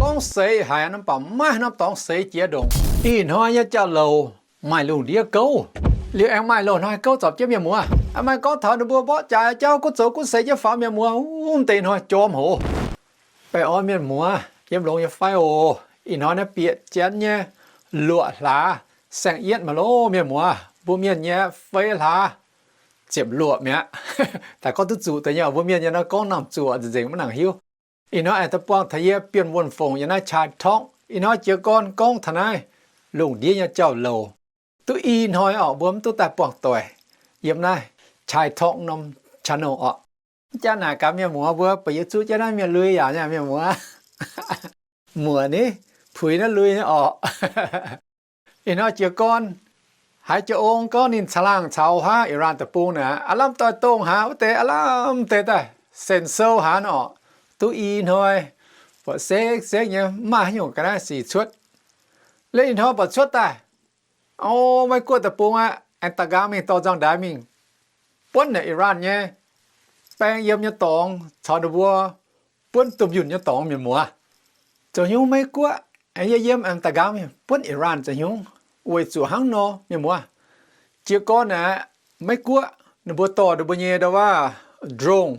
Gorngv seix haic nor, mv baac maiv norm dorngx seix jiex ndongc. Ih hnoi nyei jauv-louc maaih lungh ndiev gouv. Liuz aengx maaih loz-hnoi gouv zorpc jienv mienh muoz. Aengx maaih gorngv taux ninh mbuo mborqv jaax jauv gunv zoux gunv seix jienv faaux mienh muoz. Wuov deix hnoi jorm hoc. Baengh orn mienh muoz yiem longx nyei fai oc. Ih hnoi naaiv bieqc janx nyei luoqc hlaax saeng-yietv maiv loh mienh muoz. Mbuo mienh nyei feix hlaax ziepc luoqc mi'aqv. Daaih gorngv duqv zuqc deix nyei, mbuo mienh nyei nor gorngv normh zuqc nzengc maiv nangc hiuv. Ih hnoi aengx daaih buangh taux yie Bienh Wuonh Fongc yiem naaiv Chai Talk. Ih hnoi jiez gorn gorngv taux naaiv lungh ndiev nyei jauv-louc. Duqv i hnoi orqc, mbuo mv duqv daaih buangh doic yiem naaiv Chai Talk norm channel orqc. Mv jaax naaic gaax mienh muoz mbuo, baac yie zuqv jienv naaiv mienh lui yaac nyei mienh muoz. Muoc ni, puix naaiv lui nyei orqc. Ih hnoi jiez gorn haiz jienv ong gorngv ninh caangh laangh caux haav Iran deic-bung naaic, aav lamh doix-dongh haaix, wuov deix aav lamh deix daaih sen sou haaix nor orqc. Duqv i hnoi buatc sekv-sekv nyei, mv maaih haaix nyungc ga'naaiv sic cuotv. Liuz ih hnoi buatc cuotv daaih, o, Meiv-Guoqv deic-bung aqv, aengx da'nqaang mingh dorh nzangv-ndaix mingh buonv naaic Iran nyei baeng yiem nyei dorngx caux ninh mbuo buonv domh yunh nyei dorngx mienh muoz. Zoux hnyungv Meiv-Guoqv aengx yiem aengx da'nqaang mingh buonv Iran zoux hnyungv? Weic zuqc hnangv nor mienh muoz, jiez gorn naaic, Meiv-Guoqv ninh mbuo dorh ninh mbuo nyei ndau wuov drone,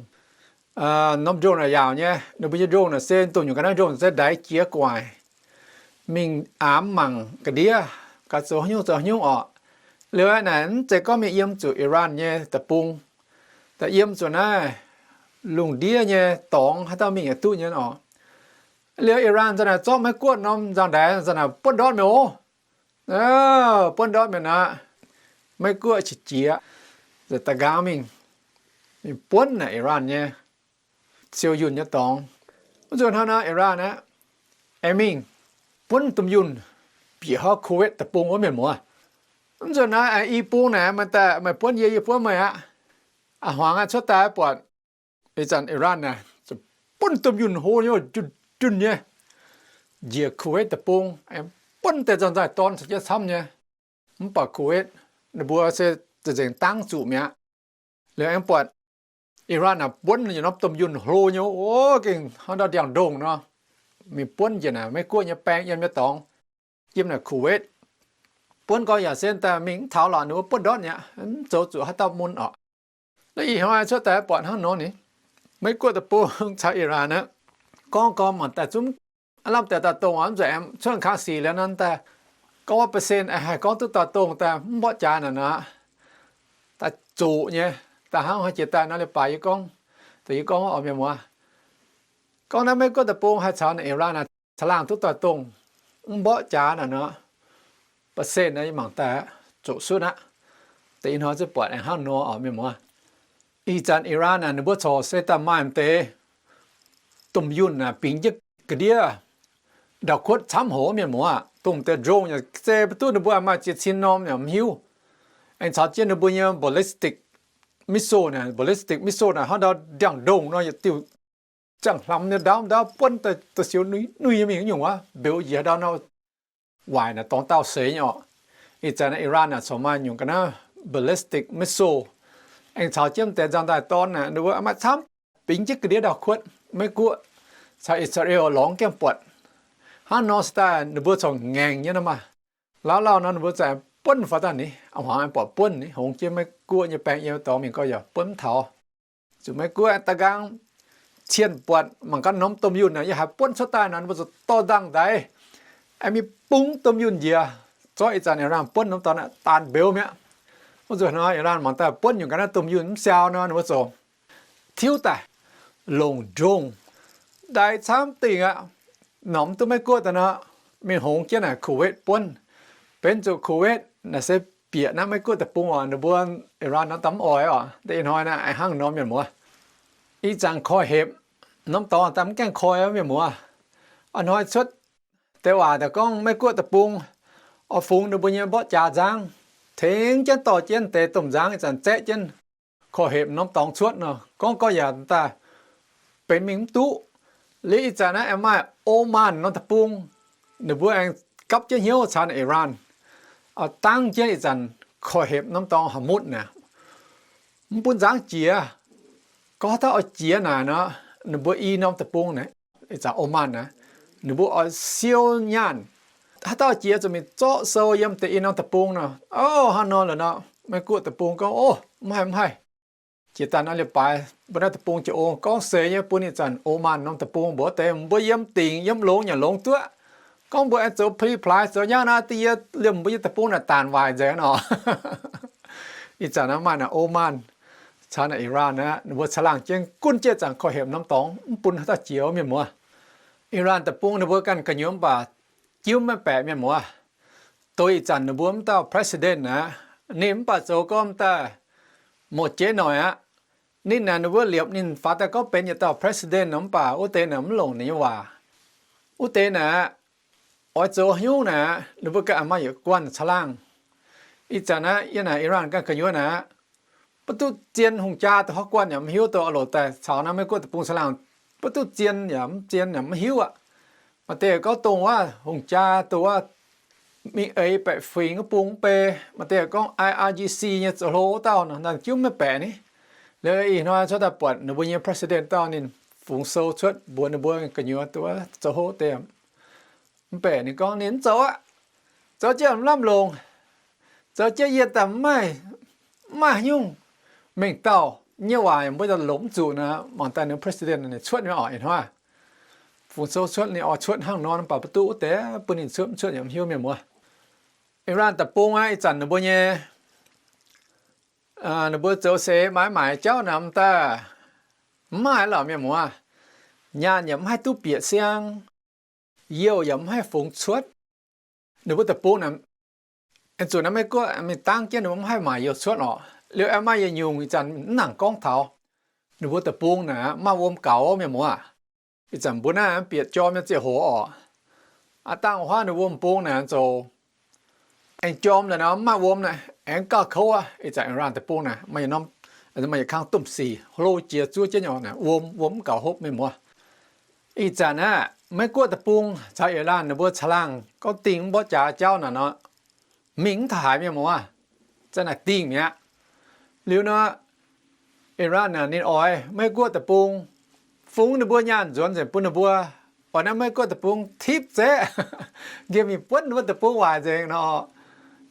norm drone naaic yaauc nyei, ninh mbuo nyei drone naaic se dongh nyungc ga'naaiv drone se ndaix jiex gu'nguaaic mingh aamx mangc ga'ndiev gaax zoux haaix nyungc zoux haaix nyungc orqc. Liuz naaic mv zeiz gorngv mingh yiem zuqc Iran nyei deic-bung, daaih yiem zuqc naaiv lungh ndiev nyei dorngx haaix dauh mingh yaac duqv nyei orqc. Liuz Iran nzangc naaic zorqv Meiv-Guoqv norm nzangv-ndaix nzangc naaic buonv ndortv mingh oc. Buonv ndortv mingh aqv. Meiv-Guoqv qiex jiez, da'nqaang mingh, mingh buonv naaic Iran nyei siou yunh nyei dorngx. Wuov nzunc hnangv naaiv Iran aqv, aengx mingh buonv domh yunh bieqc haaix Kuwait deic-bung wuov mienh muoz. Wuov nzunc naaiv i bung naaic maaih daaih maaih buonv yie, yie buonv meih aqv. A'hmuangx cuotv daaih buatc ih zanc Iran naaic buonv domh yunh hlo nyei, junh junh nyei, njiec Kuwait deic-bung, aengx buonv deix nzangv-ndaix dorn caux jienv camv nyei. Mv baac Kuwait ninh mbuo se za'nzengc dangv zuqc mi'aqv. Liuz aengx buatc Iran naaic buonv ninh norm domh yunh hlo nyei, o, gengh hnangv ndau ndiangx-ndongh nor, mingh buonv njiec naaic Meiv-Guoqv nyei baeng yiem nyei dorngx, yiem naaic Kuwait. Buonv gau yaac se daaih mingh mv taux lorqc, ninh mbuo buonv ndortv mi'aqv, mv zoux zuqc haaix dauh mun orqc. Naaiv ih hnoi cuotv daaih buatc hnangv nor ni, Meiv-Guoqv deic-bung caux Iran aqv, gorngv gorngv mangc daaih zungv aav lamh deix doix-dongh aqv, mv nzunc aengx cuotv kangv sic liuz nor daaih gorngv wuov percent aengx haih gorngv duqv doix-dongh daaih mv mborqv jaax naaic nor, daaih zoqc nyei. Daaih hnangv haaix jiex daaih nor leiz-baaix yie gorngv, deix yie gorngv oc mienh muoz, gorngv naaiv Meiv-Guoqv deic-bung haih caux naaic Iran naaic caangh laangh duqv doix-dongh mv mborqv jaax naaic nor, percent naaiv yie mangc daaih zoqc sutv aqv. Deix ih hnoi zungv buatc aengx hnangv nor oc mienh muoz. Ih zanc Iran naaic ninh mbuo corc se daaih maaih m'deix domh yunh naaic bingx jienv ga'ndiev ndau-kuotv camv hoc mienh muoz aqv. Dongh m'deix drone yaac se maiv duqv ninh mbuo maaih ziex cin norm yaac mv hiuv. Aengx caux jienv ninh mbuo nyei ballistic missile naaic, ballistic missile naaic hnangv ndau ndiangx-ndongh nor yietc diuh ziangh hlamx nyei ndaauv ndaauv buonv daaih da'siou nuih nyei mingh nyungc wuov, mbeux njiec ndau nor waaic naaic dorngx dauh seix nyei orqc. Ih zanc naaic Iran naaic corc maaih nyungc ga'naaiv ballistic missile. Aengx caux jienv m'deix nzangv-ndaih dorn naaic ninh mbuo maaih camv bingx jienv ga'ndiev ndau-kuotv. Meiv-Guoqv caux Israel lorngx gaengh buatc. Hnangv nor se daaih ninh mbuo corc ngaengc nyei nor maah. Lauh lauh nor ninh mbuo za'gengh buonv faaux daaih ni, a'hmuangx buatc buonv ni, hongx jienv Meiv-Guoqv nyei baeng yiem dorngx mingh gau yaac buonv mv taux. Zuqc Meiv-Guoqv da'nqaang cien buatc mangc gaax norm domh yunh naaic yie haiz buonv cuotv daaih nor, ninh mbuo zuqc dorh nzangv-ndaix aengx mingh bungx domh yunh njiec, zorqv ih zanc Iran buonv norm dorngx naaic daanh mbeux mi'aqv. Wuov nzunc hnoi Iran mangc daaih buonv nyungc ga'naaiv domh yunh mv siaau nor, ninh mbuo ziouc tiuv daaih longc drone ndaix camv dingh aqv. Norm mv duqv Meiv-Guoqv daaih nor, mingh hongx jienv naaic Kuwait buonv. Benx zuqc Kuwait naaic se bieqc naaiv Meiv-Guoqv deic-bung oc, ninh mbuo Iran nor daaih mv oix oc. Da'nyeic hnoi naaic aengx hnangv nor mienh muoz. Ih zanc koi hepc norm dorngx daaih mv gaengh koi mienh muoz. A'hnoi cuotv deix waac daaih gorngv Meiv-Guoqv deic-bung oix fungx ninh mbuo nyei mborqv jaax nzangv, tengx jienv dorh jienv deix domh nzangv ih zanc zaeqv jienv koi hepc norm dorngx cuotv nor, gorngv gorx yaac daaih benx mingh mv duqv. Liuz ih zanc naaiv aengx maaih Oman norm deic-bung, ninh mbuo aengx gapv jienv hnyouv caux naaic Iran, dangv jienv ih zanc koi hepc norm dorngx Hormuz naaic, mv bun nzangv jiex. Gorngv haaix dauh oix jiex naaic nor, ninh mbuo i norm deic-bung naaic, ih zanc Oman naaic, Ninh mbuo oix siou nyaanh. Haaix dauh jiex zuqc mingh zorqv sou yiem deix i norm deic-bung nor. Ov, hnangv nor lorqc nor, Meiv Guoqv deic-bung gorngv, ov, mv haih, mv haih. Jiex daaih naaiv leiz-baaix mbuo naaiv deic-bung jiex ong gorngv seix nyei bun ih zanc Oman norm deic-bung mbuo deix, mbuo yiem dingc yiem longx nyanc longx duqv. Gorngv mbuo aengx zoux pli-plaaix zoux nyauv naaiv, da'yietv liemh mbuo nyei deic-bung naaic daanc waaic nzengc nor. Ih zanc naaiv maaih naaic Oman caux naaic Iran aqv, ninh mbuo caangh laangh jienv gunv jienv zanc korv-hepc norm dorngx mv bun haaix dauh jiex, mienh muoz. Iran deic-bung ninh mbuo ganh gu'nyuoz mv baac jimv maiv baeqc, mienh muoz. Doix ih zanc ninh mbuo wuov dauh president aqv, ninh mv baac zoux gorngv daaih mouz jeiv noic aqv. Ninh naaic ninh mbuo liepc ninh faaux daaih gorngv benx yietc dauh president nor, mv baac wuov deix naaic mv longc ninh nyei waac. Wuov deix naaic oix zoux haaix nyungc naaic, ninh mbuo ganh maaih yietc guanh caangh laangh. Ih zanc naaiv yie naaic Iran ganh gu'nyuoz naaic, maiv duqv zien, hungh jaa dongh haaix guanh yaac mv hiuv, dongh oix loc daaih caux naaiv Meiv Guoqv deic-bung caangh laangh, maiv duqv zien yaac mv zien yaac mv hiuv aqv. Maaih deix gorngv dongh wuov hungh jaa dongh wuov mingh eix baeqc fingx wuov bung mv bei. Maaih deix gorngv I R G C nyei zoux hlo wuov dauh nor, naaiv jimv maiv baeqc ni. Liuz ih hnoi cuotv daaih buatc ninh mbuo nyei president dauh ninh fungx sou cuotv mbuox ninh mbuo gu'nyuoz dongh wuov zoux hlo deix mv baeqc, ninh gorngv ninh mv zoux aqv. Zoux jienv mv lamh longc, zoux jienv yie daaih mv maaih, mv maaih haaix nyungc mengh dauh nyei waac mbuo longc mv zuqc nor. Mangc daaih ninh president ninh cuotv nyei oc, ih hnoi fungx sou cuotv ninh oix cuotv hnangv nor, mv baac maiv duqv wuov deix bun ninh cuotv mv cuotv yaac mv hiuv, mienh muoz. Iran deic-bung aqv, ih zanc ninh mbuo nyei, ninh mbuo zoux seix maaiz maaic jauv naaic daaih mv maaih lorqc, mienh muoz. Nyaanh yaac mv haih duqv bieqc siang, youh yaac mv haih fungx cuotv. Ninh mbuo deic-bung naaic, aengx zuqc naaiv Meiv Guoqv mingh dangv jienv ninh mbuo mv haih maaic youh cuotv oc. Liuz aengx maaih yietc nyungc ih zanc mv nangc gorngv taux ninh mbuo deic-bung naaic maaih wuom gaux, mienh muoz. Ih zanc mbuo naaiv bieqc jorm nyei ziangh hoc oc, aav dangh huaav ninh wuom bung naaic zoux aengx jorm lorqc nor, mv maaih wuom naaic aengx gauh kouv aqv. Ih zanc Iran deic-bung naaic maaih yietc norm, maaih yietc kang domh sic hlo jiex zuov jienv nyei oc, wuom, wuom mv gaux hopv, mienh muoz. Ih zanc naaiv Meiv Guoqv deic-bung caux Iran ninh mbuo caangh laangh gorngv dingh mborqv jaax jauv naaic nor, mingh mv taux haaix, mienh muoz. Zanc naaic dingh mi'aqv. Liuz nor, Iran naaic ninh oix Meiv Guoqv deic-bung fungx ninh mbuo nyaanh nzuonx nzengc bun ninh mbuo, oix naaiv Meiv Guoqv deic-bung tipv zeqv, njiec mingh buonv ninh mbuo deic-bung waaic nzengc nor.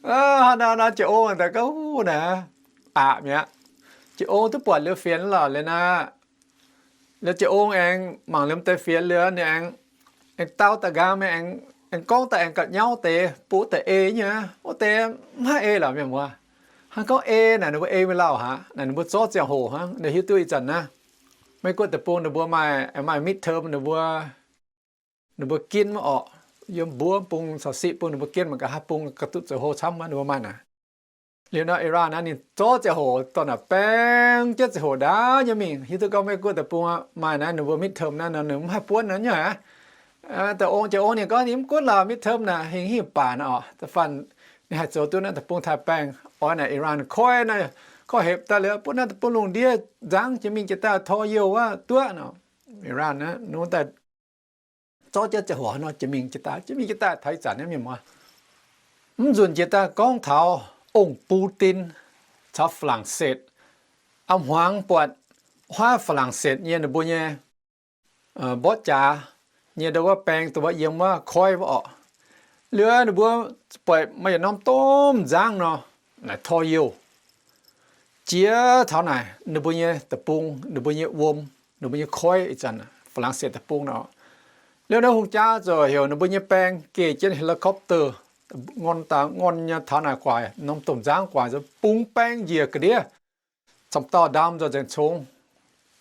Hnangv nor, nor Jiex Ong daaih gorngv naaic, aqc mi'aqv. Jiex Ong duqv buatc liuz fienx lorqc liuz naaic, liuz Jiex Ong aengx mangc liuz deix fienx liuz ninh aengx, aengx dau daaih nqaang mingh, aengx gorngv daaih aengx ga'nyauv deix, bun wuov deix ei nyei, wuov deix mv haih ei lorqc, mienh muoz. Hnangv gorngv ei naaic ninh mbuo ei mingh lauh aqv. Naaic ninh mbuo zorqv ziangh hoc hnangv, ninh hiuv duqv ih zanc naaiv Meiv Guoqv deic-bung ninh mbuo maaih, maaih midterm ninh mbuo, ninh mbuo ginv mv orqc, yiem mbuo bung caux siqv bung ninh mbuo ginv mangc gaax haaix bung gauh duqv zoux hlo camv wuov ninh mbuo maaih naaic. Liuz nor Iran naaiv ninh zorqv ziangh hoc dorh naaic baeng jienv ziangh hoc ndaauv nyei mingh, hiuv duqv gorngv Meiv Guoqv deic-bung maaih naaiv ninh mbuo midterm naaiv nor ninh mv haih buonv naaiv nyei aqv. Da'ong Jiex Ong ninh gorngv ninh mv gunv lorqc, midterm naaic hingh hingh baac nor oc, da'faanh ninh haih zoux duqv naaiv deic-bung taaih baengh, oix naaic Iran koi naaiv, korv-hepc daaih liuz bun naaiv deic-bung lungh ndiev nzangv jiex mingh jiex daaih tor youh wuov duqv nor. Iran naaiv nor daaih zorqv jienv ziangh hoc nor jiex mingh jiex daaih, jiex mingh jiex daaih taux ih zanc nyei, mienh muoz. Mv nzunc jiex daaih gorngv taux ong-bung-din caux Faa^lang^setv. A'hmuangx buatc huaav Faa^lang^setv nyei ninh mbuo nyei mborqv jaax nyei ndo wuov baeng dongh wuov yiem wuov koiv wuov orqc. Liuz ninh mbuo buatc maaih yietc norm domh nzangv nor, naaic tor youh jiex taux naaic ninh mbuo nyei deic-bung, ninh mbuo nyei wuom, ninh mbuo nyei koiv, ih zanc Faa^lang^setv deic-bung nor. Liuz naaiv hungh jaa ziouc heuc ninh mbuo nyei baeng geh jienv helicopter ngorn daaih ngorn nyei taux naaic guaax norm domh nzangv guaax, bung baeng njiec ga'ndiev, camv dauh ndaam nzoih nzengc congx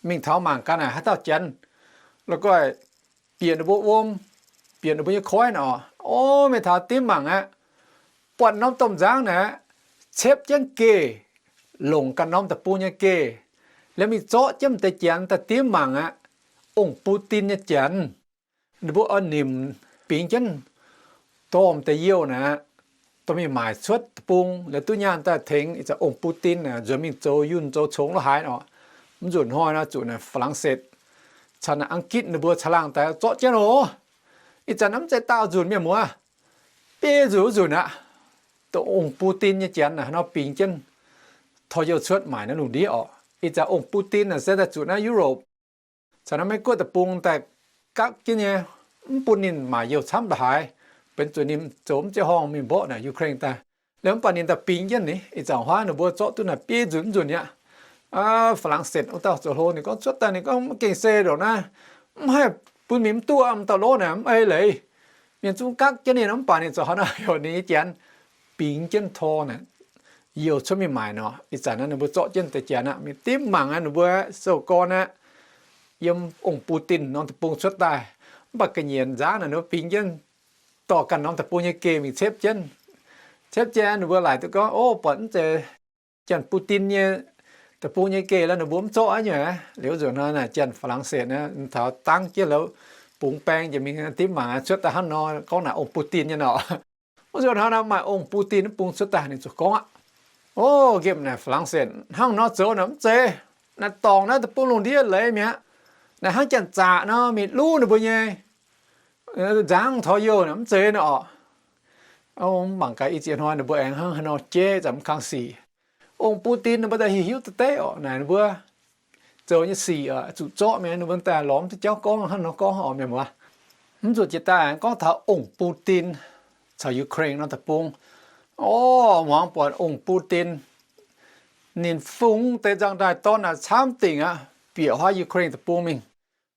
mingh taux mangc gaax naaic haaix dauh janx la'guaih bieqc ninh mbuo wuom, bieqc ninh mbuo nyei koiv nor. O, mingh taux dimv mangc aqv, buatc norm domh nzangv naaic cepv jienv geh, longc ganh norm deic-bung nyei geh, liuz mingh zorqv jienv m'deix janx daaih dimv mangc aqv. Ong-bung-din nyei janx, ninh mbuo oix nimc bingx jienv dorh m'deix youh naaic, dorh mingh maaic cuotv deic-bung, liuz duqv nyaanh daaih tengx ih zanc ong-bung-din naaic nzuonx mingh zoux yunh zoux congx lo haaix nor. Mv nzunc hnoi nor zuqc naaic Faa^lang^setv caux naaic A'gitv ninh mbuo caangh laangh daaih zorqv jienv loh. Ih zanc mv zeiz daauh nzunc, mienh muoz, biei nzunc wuov nzunc aqv. Dongh ong-bung-din nyei janx naaic nor bingx jienv tor youh cuotv maaic naaiv lungh ndiev orqc. Ih zanc ong-bung-din naaic se daaih zuqc naaiv Europe caux naaiv Meiv Guoqv deic-bung daaih gakv jienv nyei. mv bun ninh maaic youh camv ndongc haaix, benx zuqc ninh zoux mv zeiz horngh mingh mborqv naaic Ukraine daaih. Liuz mv baac ninh daaih bingx jienv ni, ih zanc huaav ninh mbuo zorqv duqv naaic biei nzunc mv nzunc mi'aqv. Faa^lang^setv wuov dauh zoux hlo ninh gorngv cuotv daaih ninh gorngv mv gengh se ndongc naaiv, mv haih bun mingh mv duqv, mv dauh lov naaic mv ei leiz. Mienh zungv gakv jienv ninh, mv baac ninh zoux haaix nor heuc ninh nyei janx bingx jienv tor naaic, youh cuotv mingh maaic nor. Ih zanc naaiv ninh mbuo zorqv jienv deix janx aqv, mingh dimv mangc aqv, ninh mbuo sou gorn aqv, yiem ong-bus-din norm deic-bung cuotv daaih. Mv baac ga'nyiec nzangv naaic ninh mbuo bingx jienv dorh ganh norm deic-bung nyei geh mingh cepv jienv. Cepv jienv ninh mbuo laaic duqv gorngv, o, buatc mv zeiz janx-bus-din nyei deic-bung nyei geh lorqc, ninh mbuo mv zorqv aqv nyei. Liuz nzunc hnoi naaic janx Faa^lang^setv naaic taux dangv jienv lorqc, bungx baeng jiex mingh dimv mangc cuotv daaih hnangv nor, gorngv naaic ong-bus-din nyei nor. Wuov nzunc hnoi naaic maaih ong-bus-din mv bung cuotv daaih ninh ziouc gorngv aqv, o, nqemh naaic Faa^lang^setv hnangv nor zoux naaic mv zeiz. Naaiv dorngc naaiv deic-bung lungh ndiev leiz mi'aqv. Naaiv hnangv janx-zaqc nor mingh luv ninh mbuo nyei nzangv tor youh naaic mv zeiz naaic orqc. Mv mangc gaax ih ziex hnoi ninh mbuo aengx hnangv haaix nor jeiv zanc mv kang sic. Ong-bus-din ninh mbuo daaih hiuv hiuv deix deix orqc naaic ninh mbuo zoux nyei sic oc, zuqc zorqv mi'aqv, ninh mbuo daaih lorz mv duqv jauv gorngv hnangv nor gorngv orqc mienh muoz. Mv zuqc jiex daaih gorngv taux ong-bus-din caux Ukraine nor deic-bung. O, muangx buatc ong-bus-din ninh fungx deix nzangv-ndaaih dorn naaic camv dingc aqv, bieqc huaav Ukraine deic-bung mingh,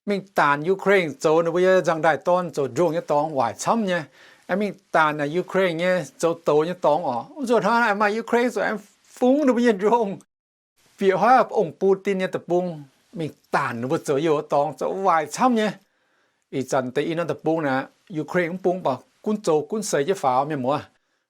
mingh daanc Ukraine zoux ninh mbuo nyei nzangv-ndaaih dorn zoux ndongh nyei dorngx waaic camv nyei. Aengx mingh daanc naaic Ukraine nyei zoux douz nyei dorngx orqc. Wuov nzunc hnoi maaih Ukraine zuqc aengx fungx ninh mbuo nyei ndongh, bieqc huaav ong-bus-din nyei deic-bung mingh daanc ninh mbuo zoux youh dorngx zoux waaic camv nyei. Ih zanc deix i norm deic-bung naaic, Ukraine mv bung baac gunv zoux gunv seix jienv faaux mienh muoz.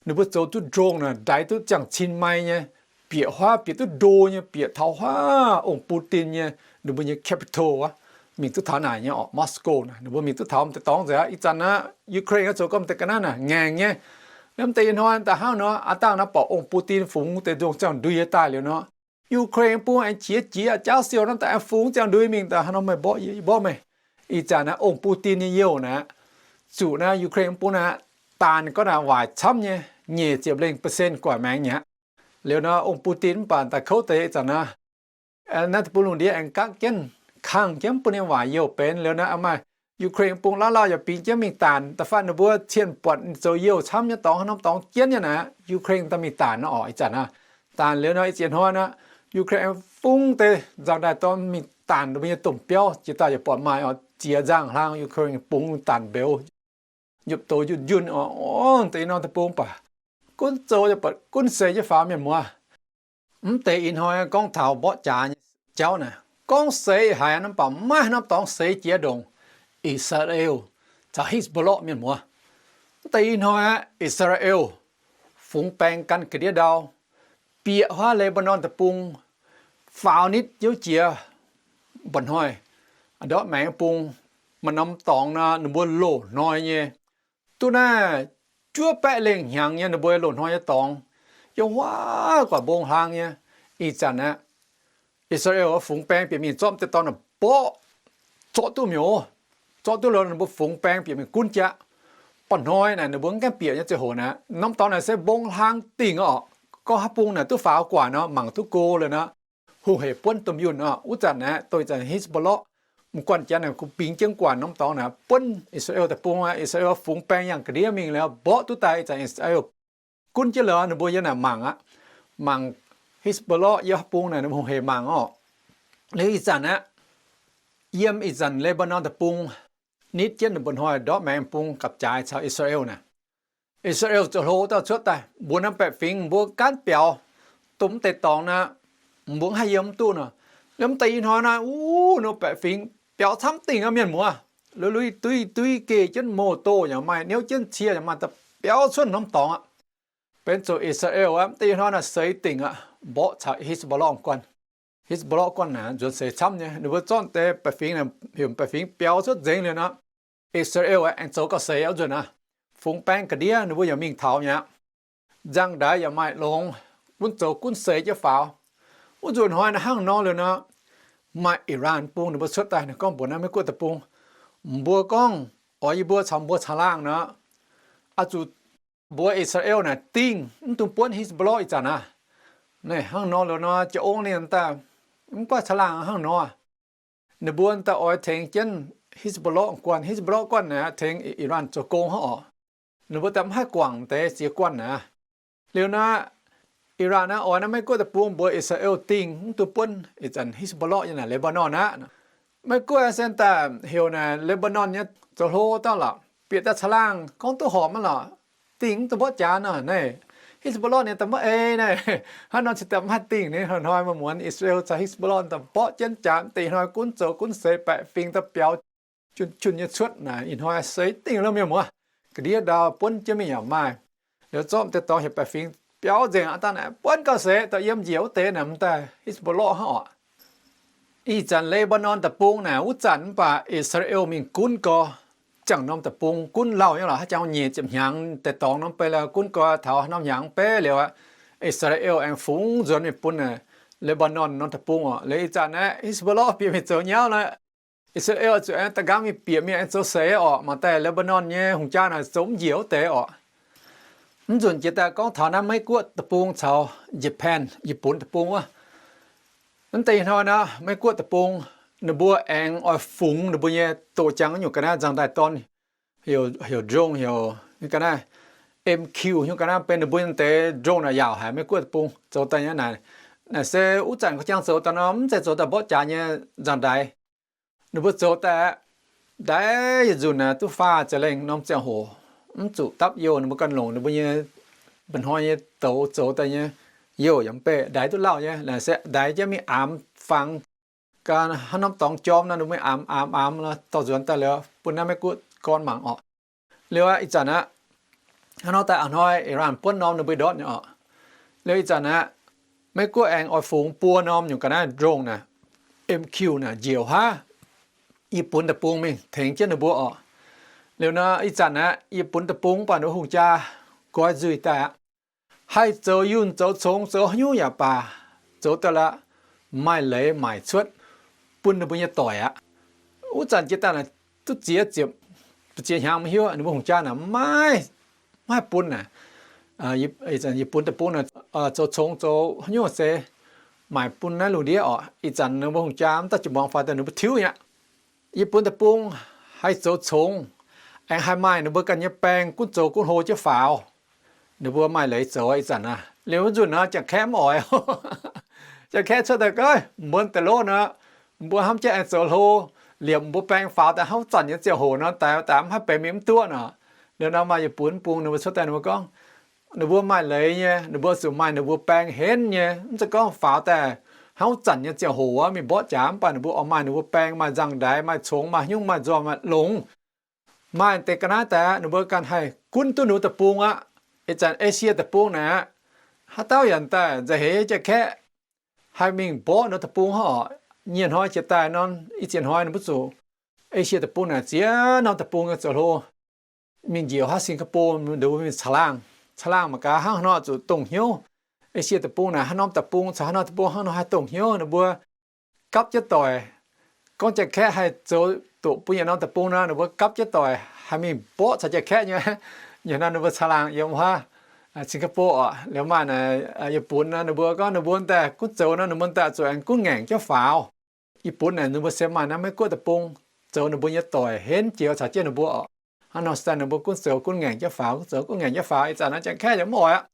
Ninh mbuo zoux duqv ndongh naaic ndaix duqv ziangh cin mai nyei, bieqc huaav bieqc duqv ndo nyei, bieqc taux huaav ong-bus-din nyei, ninh mbuo nyei capital aqv. Mingh duqv taux naaic nyei orqc, Moscow naaic, ninh mbuo mingh duqv taux m'deix dorngx nzengc aqv. Ih zanc naaic Ukraine zoux gorngv m'deix ga'naaiv naaic ngaengc nyei. Liuz m'deix ih hnoi daaih hnangv nor, aav dangh naaiv borqc ong-bus-din fungx deix ndongh ziangh ndui daaih liuz nor, Ukraine mv bung aengx qiex jiez, jauv siou naaiv daaih aengx fungx ziangh ndui mingh daaih hnangv nor meih mborqv, yie mborqv meih. Ih zanc naaiv ong-bus-din nyei youh naaiv, zuqc naaiv Ukraine mv bung naaiv daanh gorngv naaic waaic camv nyei, nyic ziepc lengh percent guatc maengx mi'aqv. Liuz nor ong-bus-din mv baac daaih kouv deix ih zanc naaiv, naaiv deic-bung lungh ndiev aengx gakv jienv, kangh jienv mv bun ninh waaic youh benx. Liuz naaiv maaih Ukraine mv bung lauh lauh yaac bingx jienv mingh daanc. Da'faanh ninh mbuo cienh buatc zoux youh camv nyei dorngx, hnangv norm dorngx jienv nyei naaic, Ukraine daaih mingh daanc nor orqc. Ih zanc naaiv daanc liuz nor, ih ziex hnoi naaiv, Ukraine fungx deix nzangv-ndaaih dorn mingh daanc ninh mbuo nyei domh biauv. Jiex daaih yaac buatc maaih orqc, ziex nzangv hlang Ukraine bungx daanc mbeux, nyupc douz njunh njunh orqc. Deix norm deic-bung baac gunv zoux yaac buatc gunv seix jienv faaux mienh muoz. Mv deix ih hnoi gorngv taux mborqv jaax nyei jauv naaic, gorngv seix haic nor, mv baac maiv haaix norm dorngx seix jiex ndongc I^saa^laa^en caux Hezbollah mienh muoz. Mv deix ih hnoi aqv, I^saa^laa^en fungx baeng gan ga'ndiev ndau, bieqc huaav Le^mbaa^norn deic-bung, faaux nitv hnyouv jiex mba'hnoi ndortv maengx bung. Maaih norm dorngx nor, ninh mbuo loz-hnoi nyei, duqv naaiv juov baeqv lengh hnyangx nyei ninh mbuo loz-hnoi nyei dorngx, yiem huaav guaax mbong hlang nyei. Ih zanc aqv, I^saa^laa^en fungx baeng bieqc mingh zorqv m'deix dorngx naaic mborqv, zorqv duqv mi'aqv. Zorqv duqv liuz ninh mbuo fungx baeng bieqc mingh gunv jaqv. Mba'hnoi naaic ninh mbuo mv gaengh bieqc nyei ziangh hoc naaic, norm dorngx naaic se mbong hlang dingc orqc. Gorngv haaix bung naaic duqv faaux guaax nor, mangc duqv go liuz nor, hungh hec buonv domh yunh orqc. Wuov zanc naaic, dongh ih zanc Hezbollah m'guanh janx naaic, bingx jienv guaax norm dorngx naaic buonv I^saa^laa^en deic-bung aqv. I^saa^laa^en fungx baeng yangh ga'ndiev mingh liuz, mborqv duqv daaih. Ih zanc I^saa^laa^en gunv jienv liuz, ninh mbuo yiem naaic mangc aqv. Mangc Hezbollah yiem haaix bung naaic, ninh mbuo hungh hec mangc orqc. Liuz ih zanc aqv, yiem ih zanc Le^mbaa^norn deic-bung nitv jienv ninh mbuo hnoi ndortv maengx bung gapv-jaaix caux I^saa^laa^en naaic, I^saa^laa^en zoux hlo dauh cuotv daaih mbuox norm baeqc fingx, mbuo gaanv biaux, dongh mv deix dorngx naaic, mbuo mv haih yiem mv duqv nor. Liuz mv deix ih hnoi naaic, wuov norm baeqc fingx biaux camv dingh aqv mienh muoz. Lui-lui duiv duiv geh jienv, mouz doh yaac maaih, niouv jienv cie yaac maaih, daaih biaux cuotv norm dorngx aqv. Benx zuqc I^saa^laa^en aqv, mv deix ih hnoi naaic seix dingc aqv, mborqv caux Hezbollah guanh. Hezbollah guanh naaic nzuonx seix camv nyei. Ninh mbuo zorqv deix baeqc fingx, heuc baeqc fingx biaux cuotv nzengc liuz nor, I^saa^laa^en aengx zoux gauh seix aqv. Wuov nzunc naaic, fungx baeng ga'ndiev ninh mbuo yaac mingh taux mi'aqv. Nzangv-ndaix yaac maaih longx, gunv zoux gunv seix jienv faaux. Wuov nzunc hnoi naaic hnangv nor liuz nor, maaih Iran bung ninh mbuo cuotv daaih, ninh gorngv mbuox naaiv Meiv-Guoqv deic-bung, mbuo gorngv oix yie mbuo caux mbuo caangh laangh nor, oix zuqc mbuox I^saa^laa^en naaic dingh mv dungx buonv Hezbollah ih zanc aqv. Naaiv hnangv nor liuz nor, jiex ong ninh daaih mv guaix caangh laangh hnangv nor. Ninh mbuo daaih oix tengx jienv Hezbollah guanh, Hezbollah guanh naaic tengx Iran zoux gong hnangv orqc. Ninh mbuo daaih mv haih guangc deix ziex guanh naaic. Liuz naaiv, Iran naaiv oix naaiv Meiv Guoqv deic-bung mbuox Israel dingh mv duqv buonv ih zanc Hezbollah nyei naaic Lebanon aqv. Meiv Guoqv se daaih heuc naaic Lebanon nyei zoux hlo dauh lorqc, bieqc daaih caangh laangh gorngv duqv horpc maiv lorqc, dingh mv duqv mborqv jaax nor naaiv. Hezbollah ninh daaih maiv ei naaiv. Hnangv nor cingx daaih mv haih dingh ninh. Hnoi-hnoi maaih muonz Israel caux Hezbollah daaih mborqv jienv jaax, deix hnoi gunv zoux gunv seix baeqc fingx daaih biaux jun-jun nyei cuotv naaic. Ih hnoi seix dingh lorqc mienh muoz, ga'ndiev ndau buonv jienv mingh yaac maaih. Liuz zorqv deix dorngx heuc baeqc fingx biaux nzengc aqv, dangh naaic buonv gauh seix daaih yiem njiec wuov deix naaic mv daaih Hezbollah hnangv orqc. Ih zanc Lebanon deic-bung naaic wuov zanc mv baac Israel mingh gunv gau, ziangh norm deic-bung gunv lauh nyei lorqc, haaix jangx nyeic ziepc hnyangx deix dorngx norm beiv lorqc, gunv gau taux norm hnyangx beiv liuz aqv, Israel aengx fungx nzuonx mingh bun naaic Lebanon norm deic-bung orqc. Liuz ih zanc naaiv Hezbollah bieqc mingh zoux nyauv naaiv, Israel zuqc aengx da'nqaang mingh bieqc mingh aengx zoux seix orqc. Mangc daaih Lebanon nyei hungh jaa naaic zoux mv njiec wuov deix orqc. Mv nzunc jiex daaih gorngv taux naaiv Meiv Guoqv deic-bung caux Japan, Yie-Bun deic-bung wuov. Mv deix hnoi naaiv Meiv Guoqv deic-bung, ninh mbuo aengx oix fungx ninh mbuo nyei doqc jangx nyungc ga'naaiv nzangc-ndaaih dorn, heuc, heuc drone, heuc ga'naaiv M Q nyungc ga'naaiv, benx ninh mbuo nyei deix drone naaic yaauc haic Meiv Guoqv deic-bung zoux daaih nyei naaic. Naaic se wuov zanc ka'jang zoux daaih nor mv zeiz zoux daaih mborqv jaax nyei nzangc-ndaaih. Ninh mbuo zoux daaih aqv, ndaix yietc nzunc naaic duqv faah ziepc lengh norm ziangh hoc, mv zuqc dapv youh. Ninh mbuo ganh longc ninh mbuo nyei mba'hnoi nyei douz zoux daaih nyei, youh yaac mv bei, ndaix duqv lauh nyei. Naaic se ndaix jienv mingh aamx fangx, gan hnangv norm dorngx jorm nor ninh mbuo mingh aamx aamx aamx dorh nzuonx daaih liuz bun naaiv Meiv Guoqv gorn mangc orqc. Liuz aqv, ih zanc aqv, hnangv nor daaih a'hnoi Iran buonv norm ninh mbuo ndortv nyei orqc. Liuz ih zanc aqv, Meiv Guoqv aengx oix fungx buo norm nyungc ga'naaiv drone naaic, M Q naaic njiec wuov haav Yie-Bun deic-bung mingh tengx jienv ninh mbuo orqc. Liuz nor ih zanc aqv, Yie-Bun deic-bung mv baac ninh mbuo hungh jaa goiv nzuih daaih aqv. Haih zoux yunh zoux congx zoux haaix nyungc yaac baac, zoux daaih la'maih leiz maaic cuotv bun ninh mbuo nyei doic aqv. Wuov zanc jiex daaih naaic duqv ziex ziepc, ziex hnyangx maiv hiuv ninh mbuo hungh jaa naaic maiv, maiv haih bun naaic. Yie-Bun deic-bung naaic zoux congx zoux haaix nyungc se maaic bun naaiv lungh ndiev orqc. Ih zanc ninh mbuo hungh jaa mv daaih jiex muangx faaux daaih ninh mbuo tiuv nyei aqv. Yie-Bun deic-bung haih zoux congx, aengx haih maaih ninh mbuo ganh nyei baeng gunv zoux gunv hlo jienv faaux. Ninh mbuo maaih leiz zoux ih zanc aqv. Liuz wuov nzunc nor Janx-Kaeqv mv oix. Janx-Kaeqv cuotv daaih goiv mbuonx deix lov nor, mbuo hnamv jienv aengx zoux hlo, liepc mbuo baeng faaux daaih hnangv zanc nyei ziangh hoc nor, daix daaih mv haih benx mingh mv duqv nor. Liuz nor maaih Yie-Bun bung ninh mbuo cuotv daaih ninh mbuo gorngv, ninh mbuo maaih leiz nyei, ninh mbuo zuqc maaih ninh mbuo baeng henv nyei. Mv zeiz gorngv faaux daaih hnangv zanc nyei ziangh hoc mingh mborqv jaax, mv baac ninh mbuo oix maaih ninh mbuo baeng, maaih nzangv-ndaix, maaih congx, maaih haaix nyungc, maaih nzoih, maaih longx. Maaih deix ga'naaiv daaih ninh mbuo ganh haih gunv duqv ninh mbuo deic-bung aqv. Ih zanc Esie deic-bung naaic aqv, haaix dauh yaac daaih nzauh heix Janx-Kaeqv haih mingh mborqv ninh deic-bung hnangv orqc. Nyieh hnoi jiex daaih nor, ih ziex hnoi ninh mbuo zuqc, Esie deic-bung naaic ziex norm deic-bung nyei zoux hlo mingh njiec haav Singapore, ninh mbuo mingh caangh laangh. Caangh laangh mangc gaax hnangv haaix nor zuqc dongh hnyouv. Esie deic-bung naaic haaix norm deic-bung caux haaix norm deic-bung hnangv nor haih dongh hnyouv, ninh mbuo gapv jienv doic. Gorngv Janx-Kaeqv haih zoux doqc bun yietc norm deic-bung nor, ninh mbuo gapv jienv doic haih mingh mborqv caux Janx-Kaeqv nyei. Nyieh hnoi ninh mbuo caangh laangh yiem haav Singapore orqc. Liuz maaih naaic Yie-Bun nor, ninh mbuo gorngv ninh mbuo daaih gunv zoux nor, ninh mbuo daaih zuqc aengx gunv ngaengc jienv faaux. Yie-Bun naaic ninh mbuo se maaih naaiv Meiv-Guoqv deic-bung zoux ninh mbuo nyei doic henv jiex caux jienv ninh mbuo orqc. Hnangv nor se daaih ninh mbuo gunv zoux gunv ngaengc jienv faaux, gunv zoux gunv ngaengc jienv faaux. Ih zanc naaiv Janx-Kaeqv yaac mv oix aqv.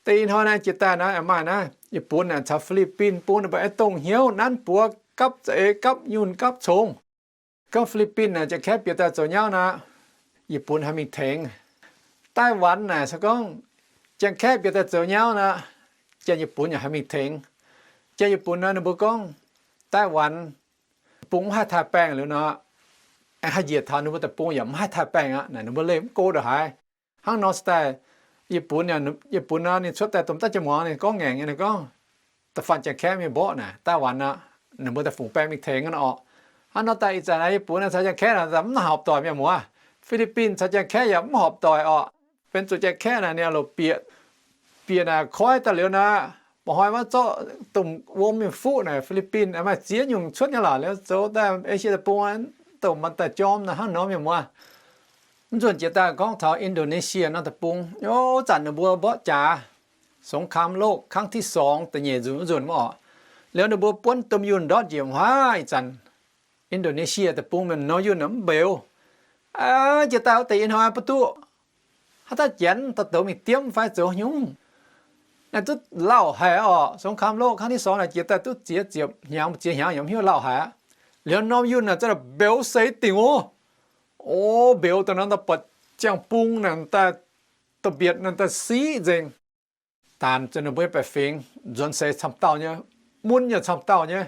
Da'nyeic hnoi naaiv jiex daaih naaiv maaih naaiv Yie-Bun naaic caux Fi^li^bin bung ninh mbuo aengx dongh hnyouv nanv buoz gapv za'eix gapv yunh gapv congx. Gorngv Fi^li^bin naaic Janx-Kaeqv bieqc daaih zoux nyauv nor, Yie-Bun haih mingh tengx. Daaih-Wan naaic se gorngv Janx-Kaeqv bieqc daaih zoux nyauv nor, Janx-Yie-Bun yaac haih mingh tengx. Janx-Yie-Bun nor ninh mbuo gorngv Daaih-Wan deic-bung mv haih taaih baengh liuz nor, aengx haih njiec taux ninh mbuo deic-bung yaac mv haih taaih baengh aqv. Naaic ninh mbuo leih mv go ndongc haaix. Hnangv nor se daaih Yie-Bun, Yie-Bun nor ninh cuotv daaih domh daav jiex muangx ninh gorngv ngaengc nyei, ninh gorngv, da'faanh Janx-Kaeqv mingh mborqv naaic Daaih-Wan aqv, ninh mbuo daaih fungx baeng mingh tengx nor orqc. Hnangv nor daaih ih zanc naaiv Yie-Bun caux Janx-Kaeqv naaic mv horpc doic mienh muoz. Fi^li^bin caux Janx-Kaeqv yaac mv horpc doic orqc. Benx zuqc Janx-Kaeqv naaic ninh loc bieqc, bieqc naaic koiv daaih liuz naaic, mba'hnoi maiv zorqv domh wuom mingh fuqv naaic Fi^li^bin maaih ziex nyungc cuotv nyei lorqc. Liuz zoux daaih Esie deic-bung domh daaih jorm naaic hnangv nor mienh muoz. Mv nzunc jiex daaih gorngv taux Indonesia norm deic-bung, o, zanc ninh mbuo mborqv jaax, สงครามโลกครั้งที่สอง da'nyeic nzunc, nzunc mv orqc. Liuz ninh mbuo buonv domh yunh ndortv njiec haav ih zanc, Indonesia deic-bung mienh norm yunh mv mbeux. Jiex daaih wuov deix ih hnoi mbuo duqv haaix dauh janx daaih douz mingh diemv fai zoux haaix nyungc. Naaiv duqv lauh haic oc. สงครามโลกครั้งที่สอง naaic jiex daaih duqv ziex ziepc hnyangx, ziex hnyangx yaac mv hiuv lauh haic aqv. Liuz norm yunh naaic za'gengh mbeux seix dingc oc. O, mbeux daaih nor daaih buatc ziangh bung naaic daaih, domh mbietc naaic daaih siqv nzengc. Daanx za'gengh ninh mbuo nyei baeqc fingx nzuonx seix camv dauh nyei, mun yaac camv dauh nyei.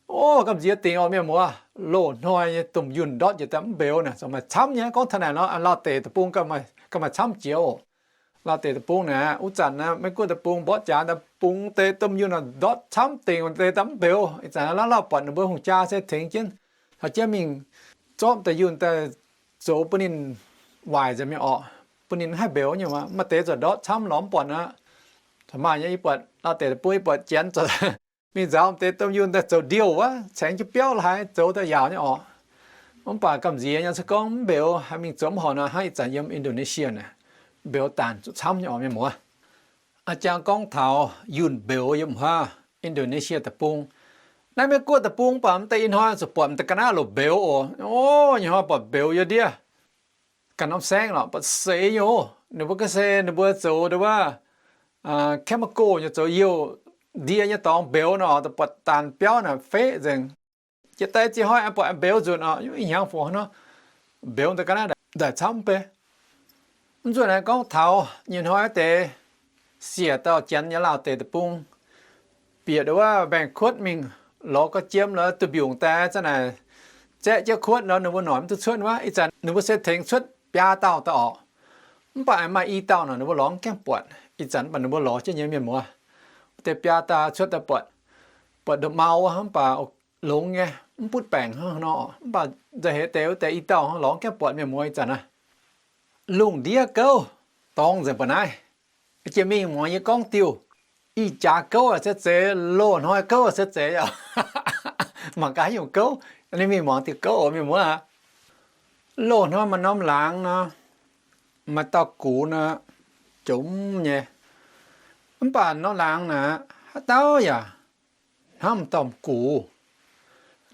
O, gamh nziex dingc oc mienh muoz. Loz-hnoi nyei domh yunh ndortv njiec daaih mv mbeux naaic, zuqc maaih camv nyei. Gorngv taux naaic nor, Laauh deic deic-bung gauh maaih camv jiex oc. Laauh deic deic-bung naaic, wuov zanc naaiv Meiv-Guoqv deic-bung mborqv jaax daaih bungx deix domh yunh ndortv camv dingc deix daaih mv mbeux. Ih zanc lauh lauh buatc ninh mbuo hungh jaa se tengx jienv, taux jienv mingh zorqv deix yunh daaih zoux bun ninh waaic nzengc mi'aqv oc, bun ninh mv haih mbeux nyei. Maaih deix zuqc ndortv camv lorz mv buatc aqv. Caux maaih nyei, yie buatc Laauh deic deic-bung yie buatc janx zuqc mingh nzaaux deix domh yunh daaih zoux ndiouh wuov, caengx jienv biauv laaix zoux daaih yaauc nyei oc. Mv baac gamh nziex nyei se gorngv mv mbeux, haih mingh zoux mv horpc nor, hnangv ih zanc yiem Indonesia naaic, mbeux daanx zuqc camv nyei oc mienh muoz. A'jang gorngv taux yunh mbeux yiem wuov Indonesia deic-bung. Naaiv Meiv-Guoqv deic-bung mv baac mv deix ih hnoi zuqc buatc mv deix ga'naaiv loc mbeux oc. O, nyei hnoi buatc mbeux yiem ndiev ganh norm saengv lorqc, buatc seix nyei oc. Ninh mbuo ga'sie ninh mbuo zoux dongh wuov chemical nyei, zoux youh ndie nyei dorngx mbeux nor, buatc daanx biauv naaic feqv nzengc. Jiex daaih ziex hnoi buatc mbeux nzunc oc, ih hnyangx fungc hnangv nor mbeux daaih ga'naaiv ndaaih camv mv bei. Mv nzunc naaiv gorngv taux nyei hnoi deix siec dauh janx nyei Laauh deic deic-bung bieqc dongh wuov mbaengx-kuotv mingh lorz ga'jiem lorz duih mbiungc daaih za'naaic zaeqv jienv kuotv nor, ninh mbuo noic mv duqv cuotv wuov. Ih zanc ninh mbuo se tengx cuotv biaa dauh daaih oc. Mv baac maaih i dauh nor ninh mbuo lorz mv gaengh buatc. Ih zanc mv baac ninh mbuo lorz jienv nyei mienh muoz. Deix biaa dauh cuotv daaih buatc, buatc ndomh mau wuov mv baac longx nyei, mv butv baengc hnangv nor. Mv baac nzauh heix deix wuov deix i dauh lorz mv gaengh buatc mienh muoz. Ih zanc naaiv lungh ndiev gouv dorngx nzengc ba'naaiv. Jiex mingh muangx yie gorngv diuh, ih jaax gouv se zeiz, loz-hnoi gouv se zeiz oc. Mangc gaax haaix nyungc gouv, ninh mingh muangx diuh gouv oc mienh muoz aac. Loz-hnoi maaih norm laangz nor, maaih dauh gux nor, jomc nyei. Mv baac norm laangz naaic haaix dauh yaac hnamv m'dauh gux.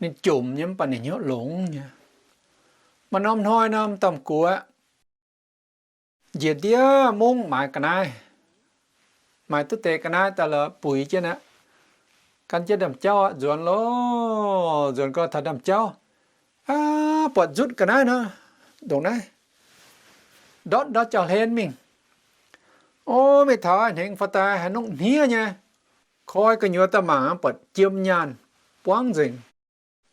Ninh jomc nyei mv baac ninh hnyouv longx nyei. Maaih norm hnoi nor m'dauh gux aqv, njiec ndiev mungv maaiz ga'naaiv, maaiz duqv deix ga'naaiv daaih lorz buix jienv aqv. Gan jienv ndaamv-jauv aqv, nzuonx loh, nzuonx gau taux ndaamv-jauv, aav, buatc nzutv ga'naaiv nor, ndongc naaiv ndortv ndortv jauv-hlen mingh. O, mingh taux a'hnengx faaux daaih haaix nongv hniev nyei. Koi gu'nyuoz daaih mangc, buatc jiem nyaanh buangv nzengc.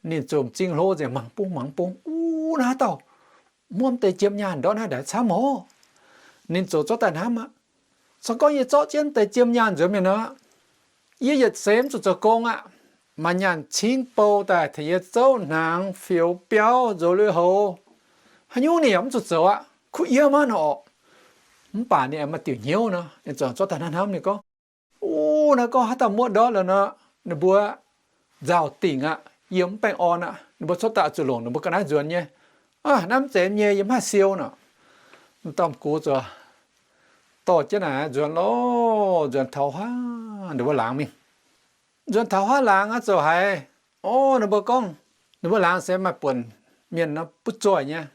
Ninh ziouc m'zing hlo nzengc, mangc bung mangc bung, Uv, naaiv haaix dauh muoqv deix jiem nyaanh ndortv naaiv ndaix camv oc? Ninh ziouc zorqv daaih hnamv aqv. Se gorngv yie zorqv jienv deix jiem nyaanh nzuonx mingh nor, yie yietc seix mv zuqc zoux gong aqv. Maaih nyaanh cingv bou daaih tengx yie zouv hnaangx, fioux biauv, nzox lui-houx, haaix nyungc ninh yaac mv zuqc zoux aqv, kuv yie maiv nor oc. Mv baac ninh aengx maaih diuc hnyouv nor, ninh ziouc zorqv daaih hnamv hnamv, ninh gorngv, Uv, naaiv gorngv haaix dauh muoqv ndortv lorqc nor, ninh mbuo nzauh dingc aqv, yie mv baengh orn aqv. Ninh mbuo cuotv daaih zuqc longc ninh mbuo ga'naaiv nzuonx nyei. Aav, naaiv mv zeiz nyei, yie mv haih siou nor. M'dauh gux ziouc dorh jienv naaic nzuonx loh, nzuonx taux huaav ninh mbuo laangz mingh. Nzuonx taux huaav laangz aqv, ziouc haiz, o, ninh mbuo gorngv, ninh mbuo laangz se maaih buonc mienh nor butv zoih nyei.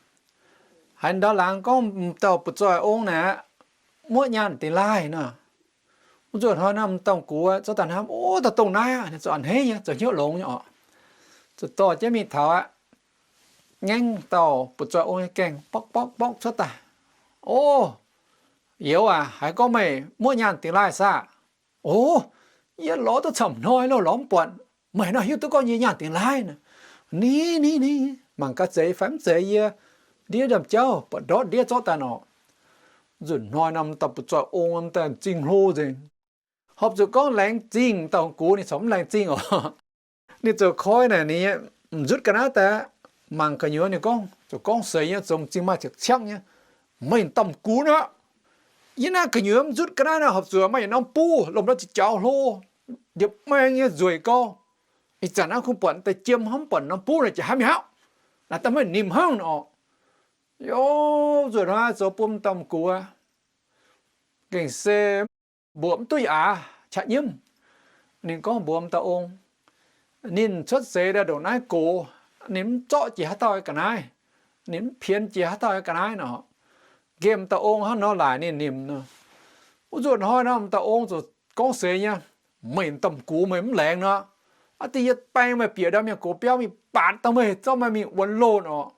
Haiz ndau laangz gorngv m'dauh butv zoih ong naaic muoqv nyaanh dingx laaih nor. Wuov nzunc hnoi nor m'dauh gux zorqv daaih hnamv, O, daaih dongh naaiv aqv, ninh ziouc a'hneiv nyei, ziouc hnyouv longx nyei oc. Ziouc dorh jienv mingh taux aqv, ngaengv dauh butv zoih ong nyei gaengh borqv borqv borqv cuotv daaih. O, youz aac, haiz gorngv meih muoqv nyaanh dingx laaih saah? O, yie lorz duqv camv hnoi loh, lorz mv buatc. Meih nor hiuv duqv gorngv yie nyaanh dingx laaih nor. Ni, ni, ni, mangc gaax zeiz fai mv zeiz yie. Ndiev ndaamv-jauv buatc ndortv ndiev zorqv daaih nor. Nzunc hnoi nor m'dauh butv zoih ong m'daaih m'zing hlo nzengc. Horpc zuqc gorngv laengz zingh, m'dauh gux ninh corc mv laengz zingh oc. Ninh ziouc koi naaic ninh nyei m'nzutv ga'naaiv daaih, mangc gu'nyuoz ninh gorngv, ziouc gorngv seix nyei, zoux m'zing maaih ziepc ciangv nyei, Meih m'dauh gux nor, yie naaiv gu'nyuoz m'nzutv ga'naaiv nor horpc zuqc maaih yietc norm buv lomh ndortv ziqc jaux hlo, ndiepv maeng nyei nzueic gau. Ih zanc naaiv kungx buatc deix jiem hnangv, mv buatc norm buv naaic jiex haaix mi'aqv. Naaic daaih maiv nimc hnangv nor. Youz, nzuonx hnoi zoux bun m'dauh gux gengh se mbuoqc mv duqv yaac qaqv nyiemv. Ninh gorngv mbuox m'dauh ong, ninh cuotv seix daaih ndongc naaiv gox, Ninh mv zorqv jiex haaix dauh ga'naaiv, ninh mv pienx jiex haaix dauh ga'naaiv nor. Nqemh dauh ong hnangv nor laaic ninh nimc nor. Wuov nzunc hnoi nor, dauh ong ziouc gorngv seix nyei, Meih domh gux meih mv laengz nor, aa, da'yietv baeng meih bieqc ndau mienh gox biauv mingh baatc dauh meih, zorqv meih mingh wuonx loh oc.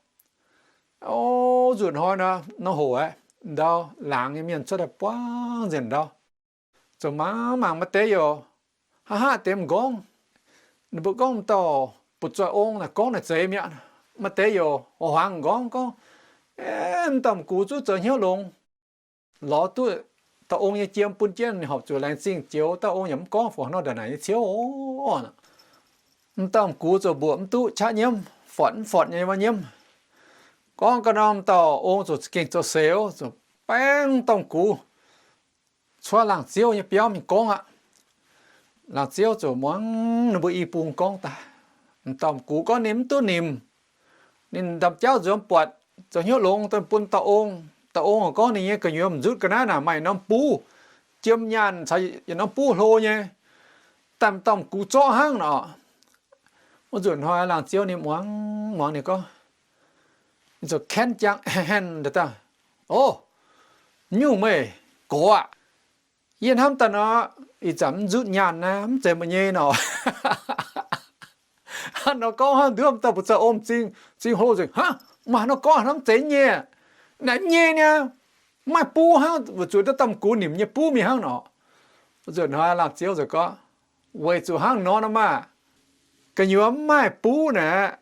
O, nzunc hnoi nor, nor hoc aqv, ndau laangz nyei mienh cuotv daaih buangv nzengc ndau. Ziouc mangc mangc maaih deix youc haav haav deix m'nqorngv. Ninh mbuo gorngv dauh butv-zoih ong naaic gorngv naaic zeiz mi'aqv. Maaih deix youc huaax huangx m'nqorngv gorngv, Mv dauh m'gux zuqv zoux hnyouv longx, lorz duqv dauh ong nyei jiem bun jienv, ninh horpc zuqc laengz zingh joux, dauh ong yaac mv gorngv fungc nor ndongc naaic nyei ciouv oc. Mv dauh m'gux ziouc mbuoqc mv duqv qaqv nyiemv, fortv mv fortv nyei maiv nyiemv. Gorngv ga'norm dauh ong ziouc gengh zoux seix, ziouc baeng dauh m'gux cuotv laangz ziouv nyei biauv mingh gorngv aqv. Laangz ziouv ziouc muangx ninh mbuo i bung gorngv daaih. M'dauh m'gux gorngv ninh mv duqv nimc. Ninh ndaamv-jauv nzuonx buatc zoux hnyouv longx daaih bun dauh ong. Dauh ong gorngv ninh nyei gu'nyuoz m'nzutv ga'naaiv naaic maaih norm buv, jiem nyaanh caux yietc norm buv hlo nyei, daaih m'dauh m'gux zorqv hnangv nor. Wuov nzunc hnoi laangz ziouv ninh muangx muangx ninh gorngv, ninh ziouc kaenv jangx, hen, daaih, O, nyungc meih gox aqv. Yie hnamv daaih nor, ih zanc mv nzutv nyaanh naaiv mv zeiz meih nyei nor. Hnangv nor gorngv hnangv nduov, dauh butv-zoih ong m'zing, m'zing hlo nzengc, Hnangv, maaih hnangv nor gorngv hnangv mv zeiz nyei. Naaiv nyei niaa, maaih buv hnangv, weic zuqc dauh m'gux nimc nyei buv mingh hnangv nor. Nzunc hnoi laangz ziouv ziouc gorngv, Weic zuqc hnangv nor nor maah, gu'nyuoz mv maaih buv naaic,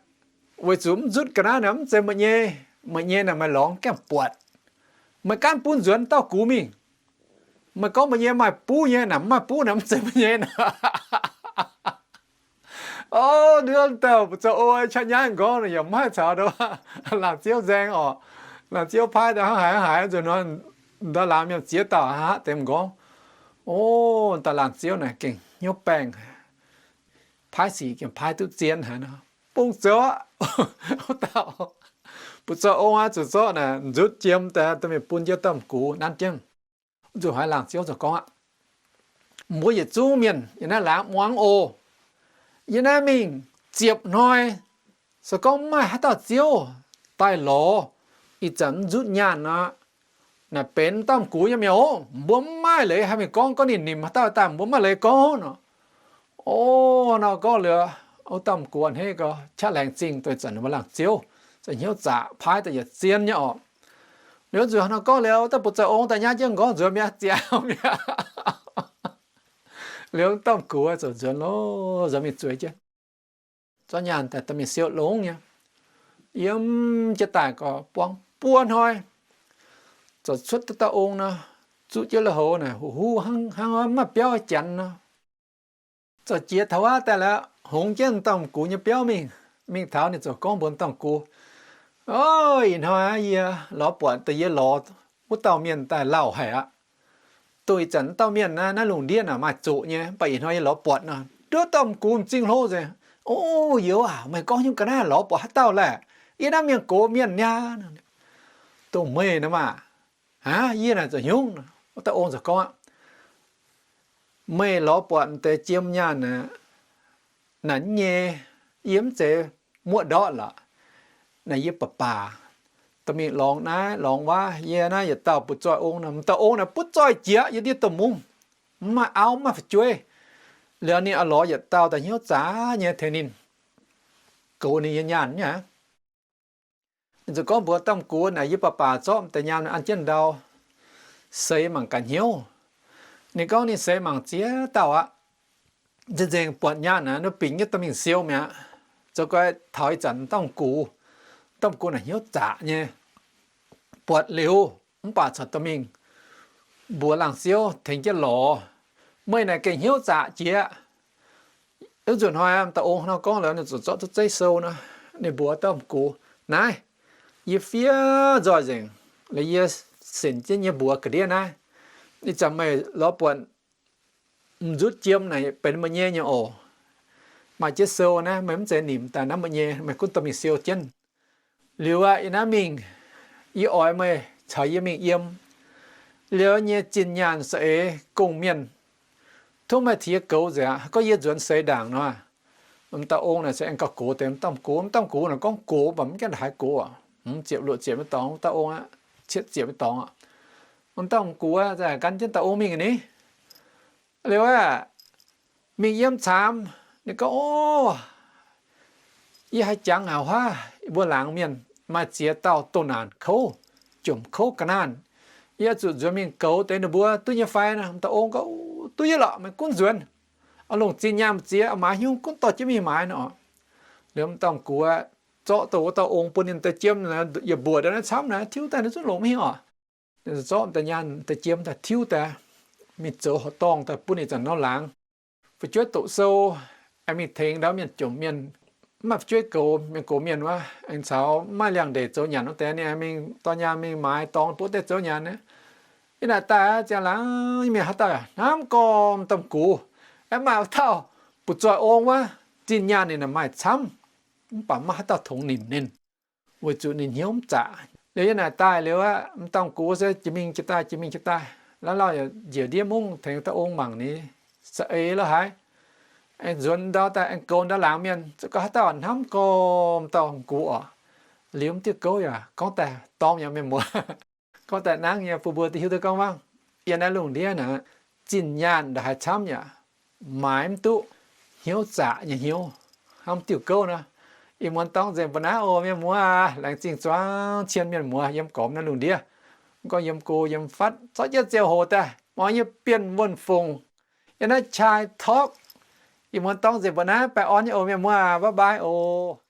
weic zuqc mv nzutv ga'naaiv naaic mv zeiz meih nyei. Meih nyei naaic meih lorngx gaengh buatc. Meih gaanv bun nzuonx dauh gux mingh. Meih gorngv meih nyei maaih buv nyei naaic, mv maaih buv naaic mv zeiz meih nyei. O, nduov dauh butv-zoih ong qaqv nyaaiv m'nqorngv yaac mv haih caux laangz ziouv nzaeng oc. Laangz ziouv paaiv daaih hnangv haaix hnangv haaix, nzunc hnoi ndau laangz mienh ziex dauh aqv deix m'nqorngv. O, dauh laangz ziouv naaic gengh hnyouv baengh, paaiv sic gengh paaiv duqv zien haic nor, bungx zoux aqv. Wuov dauh butv-zoih ong aqv zuqc zorqv naaic nzutv jiem daaih dorh mingh bun jienv dauh m'gux nanv jienv. Nzunc hnoi laangz ziouv ziouc gorngv aqv, Mbuo yietc zungv mienh yiem naaiv laangz muangx oc. Yiem naaiv mingh ziepc hnoi, se gorngv mv maaih haaix dauh ziouv daaih lorz ih zanc mv nzutv nyaanh aqv, naaic benx dauh m'gux nyei mi'aqv. Mbuo mv maaih leiz haih mingh gorngv, gorngv ninh nimc haaix dauh daaih, mbuo mv maaih leiz gorngv nor. O, nor gorngv liuz, wuov dauh m'gux a'hneiv gau, qaqv laengz zingh daaih zanc ninh mbuo laangz ziouv, zanc hnyouv zaqc, paaiv daaih yietc zien nyei orqc. Liuz nzunc nor gorngv liuz, wuov dauh butv-zoih ong daaih nyaaiv jienv m'nqorngv nzuonx mi'aqv, ziangx mi'aqv. Liuz dauh m'gux ziouc nzuonx loh, nzuonx mingh zueiz jienv, zorqv nyaanh daaih dorh mingh siou longx nyei. Yiem jienv daaih gorx buangh buo hnoi, ziouc cuotv duqv dauh ong nor, zuqv jienv lui-houx naaic huv huv hnangv, hnangv mv maaih biauv janx nor. Ziouc jiex taux wuov daaih lorqc, hongx jienv dauh m'gux nyei biauv mingh. Mingh taux ninh ziouc gorngv mbuox dauh m'gux, O, ih hnoi aqv, yie lorz buatc daaih yie lorz wuov dauh mienh daaih lauh haic aqv. Dongh ih zanc wuov dauh mienh naaiv, naaiv lungh ndiev naaic maaih zoqc nyei, mv baac ih hnoi yie lorz buatc nor, nduov dauh m'gux m'zing hlo nzengc. O, youz aac, meih gorngv nyungc ga'naaiv lorz buatc haaix dauh laeh? Yie naaiv mienh gox mienh niaa. Dongh meih nor maah. Aav, yie naaic zoux hnyungv? Wuov dauh ong ziouc gorngv aqv, Meih lorz buatc m'deix jiem nyaanh aeqv, naaic nyei, yie mv zeiz muoqv ndortv lorqc. Naaic yie baac baac dorh mingh lorngx naaiv lorngx wuov. Yie naaiv yietc dauh butv-zoih ong nor, m'dauh ong naaic butv-zoih jiex yie ndiev domh mungv, mv maaih auv mv maaih fu'jueiv. Liuz ninh oix lorz yietc dauh daaih hnyouv zaqc nyei tengx ninh, goux ninh nyei nyaanh nyei aqv. Ninh ziouc gorngv mbuox domh gux naaic, Yie baac baac zorqv m'deix nyaanh an jienv ndau, seix mangc gaax hnyouv. Ninh gorngv ninh seix mangc ziex dauh aqv. Nzengc nzengc buatc nyaanh naaic, ninh bingx jienv dorh mingh siou mi'aqv. Zoux gau taux ih zanc domh gux, domh gux naaic hnyouv zaqc nyei. Buatc liuz mv baac corc dorh mingh mbuox laangz ziouv tengx jienv lorz. Meih naaic gengh hnyouv zaqc jiex. Wuov nzunc hnoi m'dauh ong nor gorngv liuz, ninh ziouc zorqv duqv zeiv sou nor, ninh mbuox domh gux, Naaiv, yie fiev nzoih nzengc, liuz yie sinc jienv nyei mbuox ga'ndiev naaiv. Ih zanc meih lorz buatc m'nzutv jiem naaic benx meih nyei nyei oc. Maaih jienv sou naaiv, meih mv zeiz nimc daaih naaiv meih nyei, meih gunv dorh mingh siou jienv. Liuz aqv, yie naaiv mingh, yie oix meih caux yie mingh yiem. Liuz nyei zinh nyaanh saeng-eix gong-mienh, tov meih tiex goux nzengc aqv. Gorngv yie nzuonx seix ndaangc nor, M'dauh ong naaic se aengx gauh gox deix m'dauh m'gux. M'dauh m'gux naaic gorngv gox, mv baac mv gaengh haiz gox a'hnangv. Ziepc luoqc ziepc nyei dorngx, m'dauh ong aqv, cietv ziepc nyei dorngx aqv. M'dauh m'gux aqv, gan jienv dauh ong mingh ni. Liuz aqv, mingh yiem caamx, ninh gorngv, O, yie haiz jangx aqv, huaav mbuo laangz mienh maaih ziex dauh doh naanc kouv, jomc kouv ga'naanh. Yie oix zuqc nzuonx mingh goux deix ninh mbuo, duqv nyei fai? M'dauh ong gorngv, Duqv nyei lorqc, meih gunv nzuonx. Oix longc zinh nyaanh mbu'ziex, oix maaiz hnyouv gunv dorh jienv mingh maaiz nor. Liuz m'dauh m'gux zorqv dongh wuov dauh ong bun ninh deix jiem, yietc mbuoqc daaih naaiv camv naaic, tiuv daaih ninh zungv longc mv hingh oc. Ninh zorqv deix nyaanh deix jiem daaih tiuv daaih, mingh zoux horqc dorngh daaih bun ninh zanc nor laangz. Fu'jueiv doqc sou, aengx mingh tengx ndau mienh jomc mienh, mv maaih fu'jueiv goux, mienh gox mienh wuov, aengx caux mv maaih liangx-ndeic zoux nyanc wuov deix, ninh aengx mingh dorh nyaanh mingh maaiz dorngx bun wuov deix zoux nyanc aqv. Yiem naaic daaih ziangh laangz mienh haaix dauh hnamv gormx m'dauh m'gux, aengx maaih wuov dauh butv-zoih ong wuov, zinh nyaanh ninh maaih camv, mv baac maiv maaih haaix dauh tongx nimc ninh, weic zuqc ninh hnyouv mv zaqc. Liuz yiem naaic daaih liuz aqv, m'dauh m'gux se jiex mingh jiex daaih, jiex mingh jiex daaih, lauh lauh njiec ndiev mungv tengx dauh ong mangc ni, za'eix lo haaix. Aengx nzuonx ndau daaih aengx goux ndau laangz mienh, za'gengh haaix dauh hnamv gormx m'dauh m'gux oc. Liuz m'diuh gouv yaac gorngv daaih dorngx yaac mienh muoz, gorngv daaih nangv nyei bun mbuo hiuv duqv gorngv mangv. Yiem naaiv lungh ndiev naaic, zinh nyaanh ndongc haaix camv yaac maaiz mv duqv hnyouv zaqc nyei hnyouv. Hnangv m'diuh gouv nor, ih muonz dorngx nzengc mbu'naaiv oc mienh muoz aac, laengz zingh zuangx cien mienh muoz yiem gormx naaiv lungh ndiev. Mv gorngv yiem go yiem fatv, zorqv jienv ziangh hoc daaih muangx yie Bienh Wuonh Fongc yiem naaiv Chai Talk. Ih muonz dorngx nzengc mbu'naaiv, baengh orn nyei oc mienh muoz aac, bye bye oc.